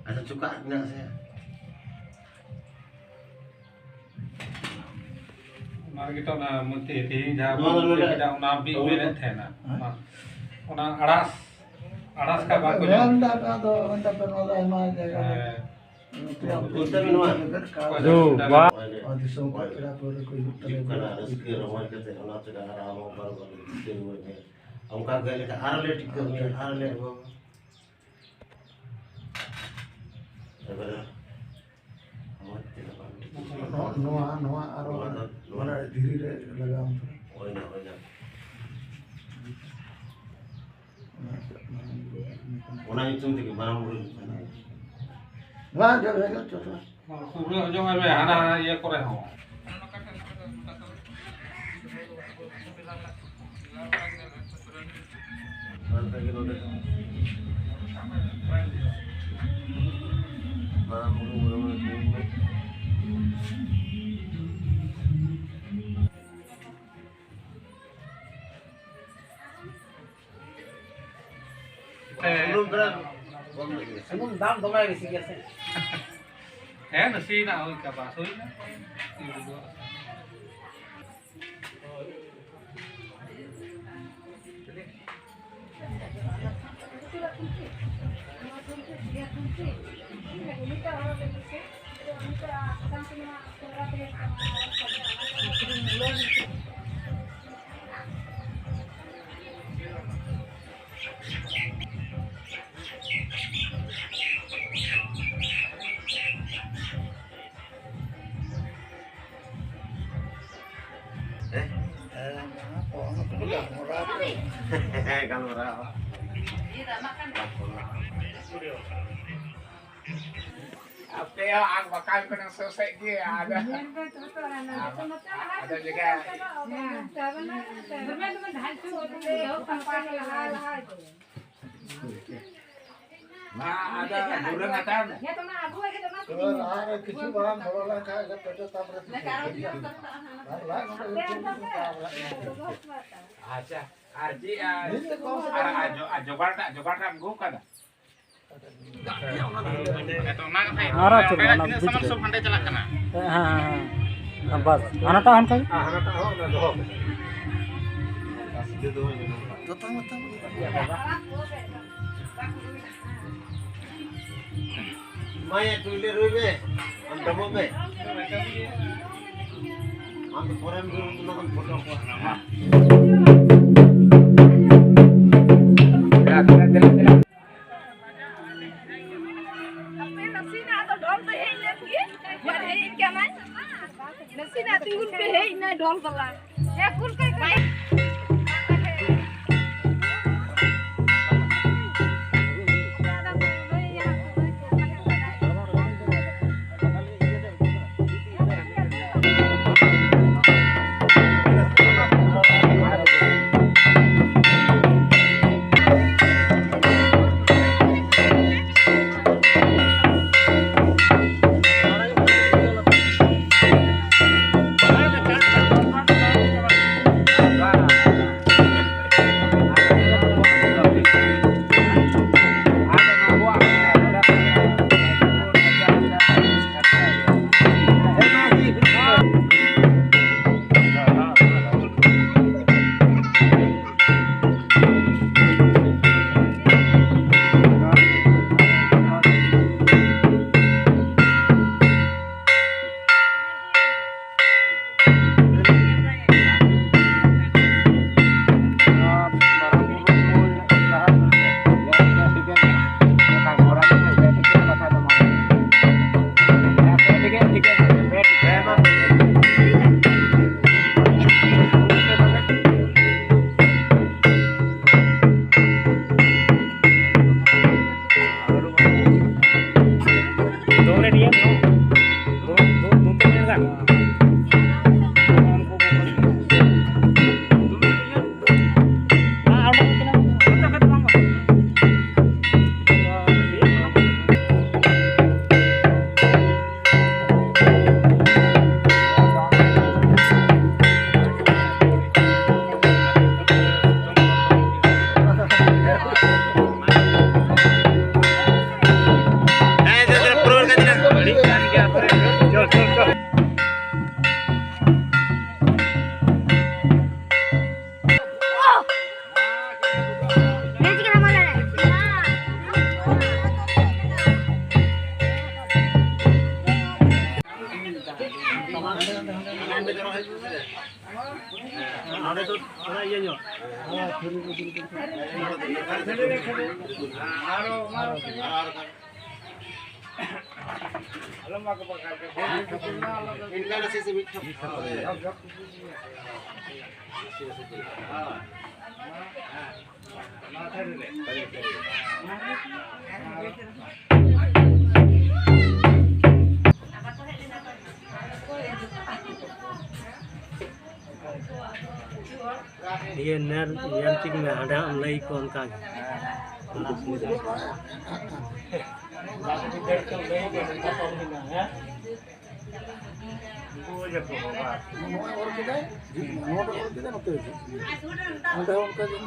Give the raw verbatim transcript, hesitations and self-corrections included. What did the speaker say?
ᱟᱪᱪᱷᱟ, ᱪᱚᱠᱟᱜ ᱢᱮᱱᱟᱜ ᱥᱮ? ᱚᱱᱟ ᱨᱮᱜᱮ ᱛᱚ ᱚᱱᱟ ᱢᱩᱨᱛᱤ ᱛᱮᱦᱮᱧ ᱡᱟᱦᱟᱸ ᱱᱚᱣᱟ ᱫᱚ ᱵᱚᱱ ᱱᱚᱰᱮ ᱠᱮᱫᱟ, ᱚᱱᱟ ᱵᱤᱱ ᱢᱮᱱᱮᱫ ᱛᱟᱦᱮᱱᱟ᱾ ᱦᱮᱸ? ᱚᱱᱟ, ᱚᱱᱟ ᱟᱲᱟᱥ, ᱟᱲᱟᱥ ᱠᱟ ᱵᱟᱠᱚ ᱧᱟᱢ ᱢᱮᱱ ᱮᱫᱟ, ᱚᱱᱟ ᱫᱚ, ᱚᱱᱟ ᱫᱚ ᱟᱭᱢᱟ ᱡᱟᱭᱜᱟ ᱨᱮ᱾ ᱦᱮᱸ᱾ ᱚᱱᱛᱮ ᱢᱮᱱᱟᱜᱼᱟ᱾ ᱫᱩ, ᱵᱟ᱾ ᱱᱚᱣᱟ ᱫᱤᱥᱚᱢ ᱠᱷᱚᱱ ᱯᱮᱲᱟ ᱯᱟᱹᱣᱨᱟᱹ ᱠᱚ ᱦᱤᱡᱩᱜ ᱛᱟᱞᱮ ᱦᱤᱡᱩᱜ ᱠᱟᱱᱟ, ᱜᱮᱭᱟ᱾ ᱨᱟᱹᱥᱠᱟᱹ ᱨᱚᱢᱚᱡᱽ ᱠᱟᱛᱮ ᱚᱱᱟ ᱛᱮᱜᱮ ᱦᱟᱨᱟ ᱦᱚᱸ ᱵᱟᱝ ᱵᱟᱝ ᱨᱟᱹᱥᱠᱟᱹ ᱨᱩᱣᱟᱹᱲ ᱢᱮ᱾ ᱚᱱᱠᱟ ᱜᱮ ᱞᱮᱠᱟ ᱟᱨ ᱞᱮ ᱴᱤᱠᱟᱹ ᱢᱮᱭᱟ, ᱟᱨ ᱞᱮ ᱮᱢᱟᱢᱟ᱾ ᱮᱵᱟᱨᱮ ᱢᱚᱡᱽ ᱛᱮ ᱵᱟᱝ ᱴᱷᱤᱠ᱾ ᱱᱚ-, ᱱᱚᱣᱟ, ᱱᱚᱣᱟ ᱟᱨᱚ ᱱᱚᱣᱟ ᱫᱚ, ᱱᱚᱣᱟ ᱢᱟᱱᱮ ᱫᱷᱤᱨᱤ ᱨᱮ ᱞᱟᱜᱟᱣ ᱢᱮ᱾ ᱦᱳᱭ ᱱᱟ, ᱦᱳᱭ ᱱᱟ᱾ ᱚᱱᱟ ᱧᱩᱛᱩᱢ ᱛᱮᱜᱮ ᱢᱟᱨᱟᱝ ᱵᱩᱨᱩ ᱧᱩᱛᱩᱢ ᱛᱮᱜᱮ᱾ ᱱᱚᱣᱟ ᱡᱚ-, ᱡᱚ-, ᱡᱚ-, ᱡᱚ-, ᱯᱩᱨᱟᱹ ᱚᱡᱚᱜ ᱢᱮ, ᱦᱟᱱᱟ ᱤᱭᱟᱹ ᱠᱚᱨᱮ ᱦᱚᱸ᱾ ᱚᱱᱠᱟ ᱜᱮ ᱱᱚᱰᱮ ᱦᱚᱸ᱾ ᱢᱟᱨᱟᱝ ᱵᱩᱨᱩ ᱢᱚᱬᱮ ᱢᱩᱬᱮ ᱠᱚ ᱢᱮ᱾ ᱥᱩᱱᱩᱢ ᱫᱚ ᱠᱚᱢ ᱧᱚᱜ ᱜᱮᱭᱟ᱾ ᱥᱩᱱᱩᱢ ᱫᱟᱢ ᱫᱚᱢᱮ ᱵᱮᱥᱤ ᱜᱮᱭᱟ ᱥᱮ᱾ ᱦᱮᱸ, ᱱᱟᱥᱮᱱᱟᱜ ᱦᱩᱭ ᱠᱟᱜ ᱵᱟᱥ ᱦᱩᱭᱱᱟ᱾ ᱦᱮᱸ? ᱦᱮᱸ, ᱜᱟᱞᱢᱟᱨᱟᱣ᱾ ᱟᱯᱮ ᱦᱚᱸ ᱟᱨ ᱵᱟᱠᱟ ᱠᱟᱱᱟ ᱥᱚᱥᱮᱡ ᱜᱮ, ᱟᱫᱚ ᱟᱫᱚ ᱡᱟᱭᱜᱟ ᱢᱟ, ᱟᱫᱚ ᱵᱩᱨᱟᱹ ᱱᱟᱴᱟᱢ᱾ ᱛᱚ, ᱟᱨ ᱠᱤᱪᱷᱩ ᱵᱟᱲᱟᱢ ᱵᱚᱞᱚ ᱞᱮᱱᱠᱷᱟᱱ ᱜᱮ ᱯᱮᱴᱮ ᱛᱟᱯᱚᱨᱮ ᱟᱨ ᱞᱟᱡ ᱱᱚᱰᱮ ᱟᱪᱪᱷᱟ, ᱟᱨ ᱪᱮᱫ, ᱟᱨ, ᱟᱨ, ᱟᱨ ᱡᱚ-, ᱟᱨ ᱡᱚᱜᱟᱲ ᱴᱟᱜ, ᱡᱚᱜᱟᱲ ᱴᱟᱜ ᱮᱢ ᱟᱹᱜᱩ ᱠᱟᱫᱟ? ᱦᱮᱸ, ᱛᱚ, ᱚᱱᱟ ᱠᱟᱛᱷᱟ ᱜᱮ, ᱟᱨ ᱚᱱᱟ ᱚᱸᱰᱮᱱᱟᱜ ᱪᱮᱫ, ᱛᱤᱱᱟᱹᱜ ᱚᱱᱟ ᱥᱟᱢᱟᱱ ᱵᱩᱡᱽ ᱥᱚᱵ ᱦᱟᱸᱰᱮ ᱪᱟᱞᱟᱜ ᱠᱟᱱᱟ? ᱦᱮᱸ, ᱦᱮᱸ, ᱦᱮᱸ, ᱦᱮᱸ᱾ ᱵᱟᱥ, ᱦᱟᱱᱟᱴᱟᱜ ᱦᱚᱸ ᱚᱱᱠᱟ ᱜᱮ? ᱦᱮᱸ, ᱦᱟᱱᱟᱴᱟᱜ ᱦᱚᱸ ᱚᱱᱟ ᱫᱚᱦᱚ ᱠᱟᱜ᱾ ᱢᱟᱭᱟ, ᱴᱩᱭᱞᱮ ᱨᱩᱭ ᱢᱮ, ᱟᱢ ᱰᱚᱵᱚᱜ ᱢᱮ᱾ ᱟᱢ ᱫᱚ ᱯᱚᱨᱮᱢ ᱨᱩ, ᱚᱱᱟ ᱠᱷᱚᱱ ᱯᱷᱳᱴᱳ ᱠᱚ᱾ ᱦᱟᱯᱮ, ᱱᱟᱥᱮᱱᱟᱜ ᱫᱚ ᱰᱷᱚᱞ ᱫᱚ ᱦᱮᱡ ᱞᱮᱱ ᱜᱮ, ᱵᱟᱭ ᱦᱮᱡ ᱠᱟᱱᱟᱭ᱾ ᱱᱟᱥᱮᱱᱟᱜ ᱛᱤᱸᱜᱩᱱ ᱯᱮ, ᱦᱮᱡ ᱮᱱᱟᱭ ᱰᱷᱚᱞ ᱵᱟᱞᱟ᱾ ᱦᱮᱸ, ᱠᱩᱞ ᱠᱟᱭ ᱠᱟᱱᱟᱭ᱾ ᱚᱸᱰᱮ ᱱᱤᱭᱟᱹ ᱫᱩ, ᱫᱩ, ᱫᱩ ᱛᱤᱱ ᱢᱤᱱᱤᱴ ᱜᱟᱱ᱾ ᱱᱚᱰᱮ ᱫᱚ ᱛᱷᱚᱲᱟ ᱤᱭᱟᱹ ᱧᱚᱜ᱾ ᱤᱭᱟᱹ ᱱᱮᱨ ᱧᱮᱞ ᱴᱷᱤᱠ ᱢᱮ, ᱦᱟᱸᱰᱮ ᱦᱟᱸᱜ ᱮᱢ ᱞᱟᱹᱭ ᱠᱚ ᱚᱱᱠᱟ ᱜᱮ᱾ ᱱᱚᱜᱼᱚᱭ ᱚᱨ ᱠᱮᱫᱟᱭ, ᱱᱚᱣᱟ ᱫᱚ ᱚᱨ ᱠᱮᱫᱟᱭ, ᱱᱚᱛᱮ ᱦᱤᱡᱩᱜ᱾ ᱚᱸᱰᱮ ᱦᱚᱸ ᱚᱱᱠᱟ ᱜᱮ᱾